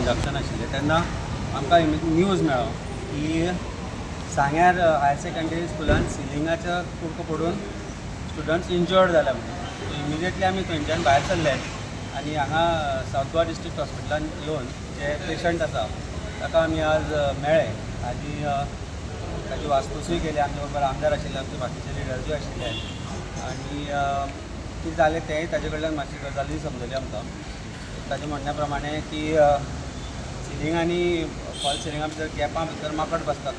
Induction आशिल्लें तेन्ना आमकां न्यूज मेळ्ळो की सांग्यार हायर सेकंडरी स्कुलान सिलिंगाच्या कुडको पडून स्टुडंट्स इंजर्ड जाल्या म्हणून. इमिजिएटली आमी थंयच्यान भायर सरले आनी हांगा सावथ गोवा डिस्ट्रिक्ट हॉस्पिटलान येवन जे पेशंट आसा ताका आमी आज मेळ्ळे आनी ताची वासपुसूय केली. आमचे बरोबर आमदार आशिल्ले, आमचे बाकीचे लिडर्सूय आशिल्ले आनी कितें जालें तेंय ताजे कडल्यान मातशी गजाली समजली आमकां. ताच्या म्हणण्या प्रमाणे की सिलींग आनी फॉल सिलिंगा भितर गॅपां भितर माकड बसतात.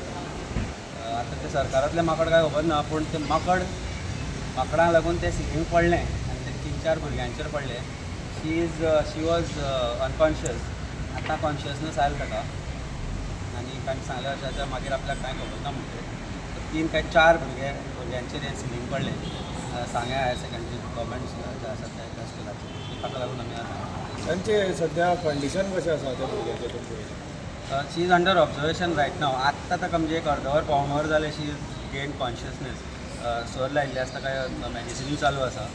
आतां ते सरकारांतले माकड काय खबर ना, पूण ते माकड माकडांक लागून तें सिलींग पडलें आनी ते तीन चार भुरग्यांचेर पडलें. She was unconscious. आतां कॉन्शियसनस आयला ताका आनी ताणें सांगलें अशें अशें, मागीर आपल्याक कांय खबर ना म्हणटे. तीन काय चार भुरग्यांचेर हें सिलींग पडलें सांग्या हायर सेकंडरी गव्हर्मेंट जे आसा त्या स्कुलाचेर. ताका लागून आमी आतां तांचे सध्या कंडिशन कशें आसा त्या भुरग्याचें तुमचें? She is under observation right now. आत्तां ताका म्हणजे एक अर्द वर पावण वर जालें she is gain consciousness. सोर लायिल्ले आसता, काय मॅडिसिनूय चालू आसा.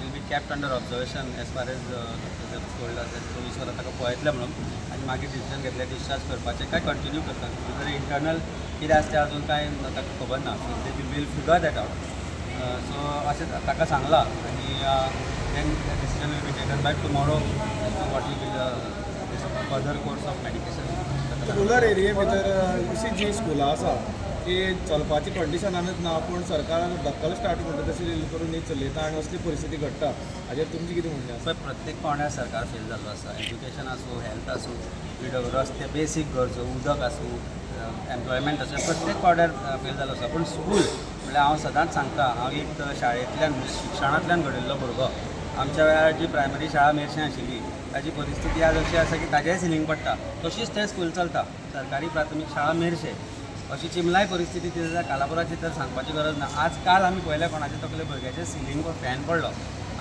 Will be kept under observation as far as doctors told आसा. 24 वरां ताका पळयतलें म्हणून आनी मागीर डिसिजन घेतलें डिस्चार्ज करपाचें काय कंटिन्यू करता. भितर इंटरनल कितें आसा तें अजून कांय ताका खबर ना, so they will figure that out. So अशें ताका सांगलां आनी then decision will be taken by tomorrow as to what will be the further course of medication. Rural एरिये भितर अशी जी स्कुलां आसा की चलपाची कंडिशनानूच ना, पूण सरकार धक्कल स्टार्ट म्हणटा तशी करून ही चलयता आनी असली परिस्थिती घडटा, हाजेर तुमचें कितें म्हणणें आसा? पळय, प्रत्येक पावंड्यार सरकार फेल जाल्लो आसा. एज्युकेशन आसूं, हेल्थ आसूं, रस्ते, बेसीक गरजो, उदक आसूं, एम्प्लॉयमेंट आसूं, प्रत्येक पावंड्यार फेल जाल्लो आसा. पूण स्कूल म्हणल्यार हांव सदांच सांगता, हांव एक शाळेंतल्यान म्हणजे शिक्षणांतल्यान घडिल्लो भुरगो. आमच्या वेळार जी प्रायमरी शाळा मेरशे आशिल्ली ताजी परिस्थिती आज अशी आसा की ताजेय सिलींग पडटा, तशीच तें स्कूल चलता, सरकारी प्राथमीक शाळा मेरशे. अशी चिमलाय परिस्थिती ती जाल्यार कालापुराची तर सांगपाची गरज ना. आज काल आमी पळयलें कोणाच्या तकले भुरग्याचें सिलींग फॅन पडलो,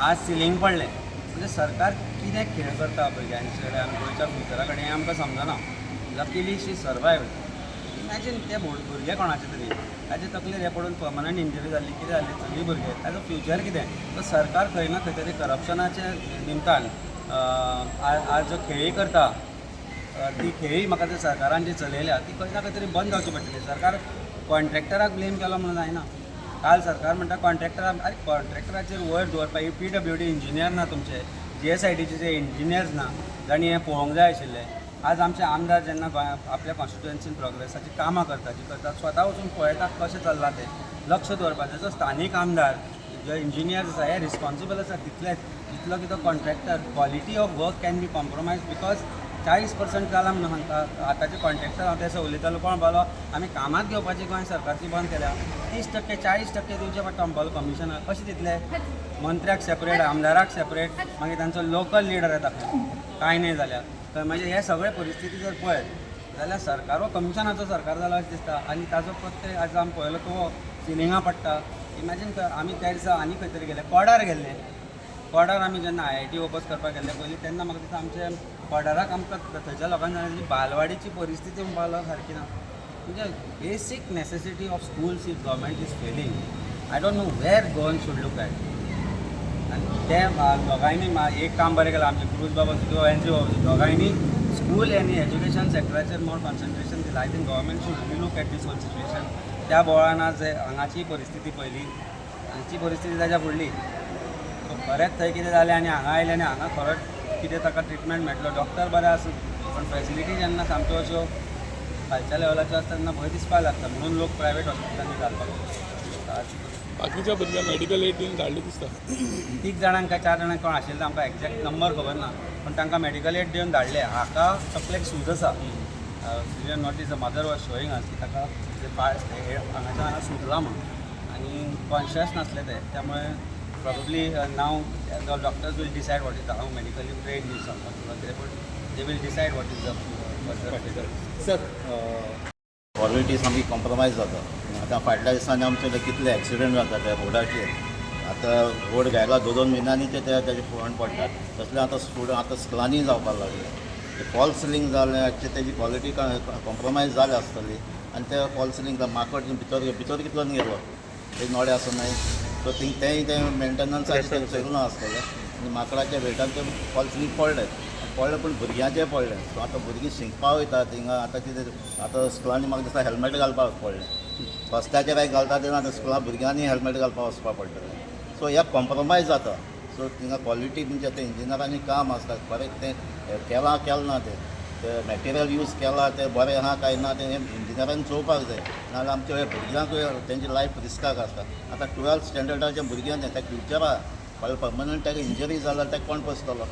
आज सिलींग पडलें. म्हणजे सरकार कितें खेळ करता भुरग्यांचे कडेन आनी गोंयच्या फ्युचरा कडेन हें आमकां समजना. Luckily she survive. Imagine ते भुरगे कोणाचे तरी ताजे तकलेर हें पडून पर्मनंट इंजरी जाल्ली, कितें जाल्ली, सगळीं भुरगे, ताजो फ्युचर कितें? तर सरकार खंय ना खंय तरी करप्शनाच्या निमतान आज जो खेळी करता, ती खेळी म्हाका ते सरकारान जी चलयल्या ती खंय ना खंय तरी बंद जावची पडटली. सरकार कॉन्ट्रॅक्टराक ब्लेम केलो म्हणून जायना. काल सरकार म्हणटा कॉन्ट्रॅक्टराक, आरे, कॉन्ट्रॅक्टराचेर वयर दवरपाक पीडब्ल्यूडी इंजिनियर ना तुमचे, जीएसआयडीचे जे इंजिनियर्स ना जांणी हें पळोवंक जाय आशिल्लें. आज आमचे आमदार जेन्ना गोंया आपल्या कॉन्स्टिट्युएन्सीन प्रोग्रेसाची कामां करता, जी करता, स्वता वचून पळयता कशें चल्लां तें लक्ष दवरपाचें. जो स्थानीक आमदार, जे इंजिनियर्स आसा, हे रिस्पॉन्सिबल आसा तितलेच जितलो की तो contractor. Quality of work can be compromise because 40% जालां म्हणून सांगता आतांचे कॉन्ट्रॅक्टर. हांव ते उलयतालो, कोण म्हणपालो, आमी कामांत घेवपाची गोंय सरकारची बंद केल्या, 30%, 40% दिवचें पडटा म्हणपालो कमिशनाक. कशें दितले? मंत्र्याक सेपरेट, आमदाराक सेपरेट, मागीर तांचो लोकल लिडर येता खंय. कांय न्हय जाल्यार तर मागीर हे सगळे परिस्थिती जर पळयत जाल्यार सरकार हो कमिशनाचो सरकार जाला अशें दिसता. आनी ताजो प्रत्येक आज आमी पळयलो तो सिलिंगां पडटा. इमॅजीन कर, आमी त्या दिसा आनी खंय तरी गेले, कोडार गेल्ले. कोडार आमी जेन्ना आयआयटी ओपन करपाक गेल्ले पयलीं तेन्ना म्हाका दिसता आमचे कोडाराक आमकां थंयच्या लोकांक जाणा बालवाडीची परिस्थिती म्हणपाक सारकी ना. म्हणजे basic necessity of schools if government is failing, I don't know where Goan should look at. आनी ते दोगांयनी एक काम बरें केलां, आमचे क्रूज बाबा सुद्दां, एनजी बाबा सुद्दां, दोगांयनी स्कूल आनी एज्युकेशन सेक्टराचेर मोर कॉन्सन्ट्रेशन दिलां. I think government should relook at this whole situation. त्या बोवाळान आज हांगाची परिस्थिती पळयली, हांगची परिस्थिती ताच्या फुडली. सो खरेंच थंय कितें जालें आनी हांगा आयलें आनी हांगा खरोच कितें ताका ट्रिटमेंट मेळटलो? डॉक्टर बरे आसूं, पण फॅसिलिटी जेन्ना सामक्यो अश्यो खालच्या लेवलाच्यो आसता तेन्ना भंय दिसपाक लागता, म्हणून लोक प्रायवेट हॉस्पिटलांनी घालपाक लागता. बाकीच्या भुरग्यांक मेडिकल एड दिवन धाडले दिसता. तीग जाणांक काय चार जाणांक कोण आशिल्ले, आमकां एग्जॅक्ट नंबर खबर ना, पण तांकां मेडिकल एड दिवन धाडले. हाका तकलेक सूज आसा. Notice the mother was showing us की ताका ते पांय हांगाच्यान हांगा सुजला म्हणून आनी कॉन्शियस नासले ते. त्यामुळे probably now the doctors will decide what is, हांव मेडिकली ट्रेन न्ही सांगपाक किंवा कितें, पण they will decide what is the further. Sir. Quality सामकी कॉम्प्रोमायज जाता. आतां फाटल्या दिसांनी आमचे कितले एक्सिडंट जाता त्या रोडाचेर. आतां रोड घायला दोन दोन म्हयन्यांनी ते तेजे फंड पडटात. तसलें आतां स्टुडंट आतां स्कुलांनी जावपाक लागले. ते फॉल्स सिलींग जालें, एक्चुअली तेजी क्वॉलिटी कॉम्प्रोमायज जाल्या आसतली आनी ते फॉल्स सिलींग माकड भितर भितर कितलो गेलो ते नोडे आसूं न्हय. सो थिंग तेंय तें मेंटेनन्साचें तें चलना आसतलें आनी माकडाच्या वेटान ते फॉल्स सिलींग पडलें. पडलें पूण भुरग्यांचें पडलें. सो आतां भुरगीं शिकपा वयता थिंगा, आतां कितें आतां स्कुलांनी म्हाका दिसता हेल्मेट घालपाक पडलें. रस्त्याचेर एक घालता तेन्ना आतां स्कुलां भुरग्यांनी हेल्मेट घालपाक वचपाक पडटलें. सो हे कॉम्प्रोमायज जाता. सो थिंगा क्वॉलिटी म्हणजे आतां इंजिनियरांनी काम आसता करेक्ट, तें केलां केलें ना, तें तें मॅटिरियल यूज केलां तें बरें आहा काय ना तें इंजिनियरान चोवपाक जाय. नाजाल्यार आमच्या भुरग्यांकूय तेंची लायफ रिस्काक आसता. आतां 12th स्टँडर्डाच्या भुरग्यांक तें फ्युचर आहा, फाल्यां पर्मनंट ताका इंजरी जाल्यार ताका कोण पोसतलो?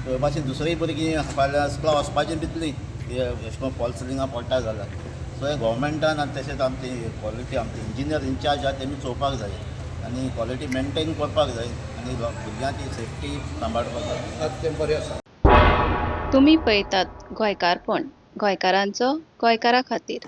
हे भाशेन दुसरीय भुरगीं फाल्यां स्कुला वचपाचीं भितलीं अशें करून फॉल्स सिलिंगां पडटा जाल्यार. सो हें गोवोरमेंटान आनी तशेंच आमची क्वॉलिटी, आमचे इंजिनियर इनचार्ज आहा तेमी चोवपाक जाय आनी क्वॉलिटी मेनटेन करपाक जाय आनी भुरग्यांची सेफ्टी सांबाळपाक जाय. आतां तें बरें आसा. तुमी पळयतात गोंयकारपण, गोंयकारांचो गोंयकारा खातीर.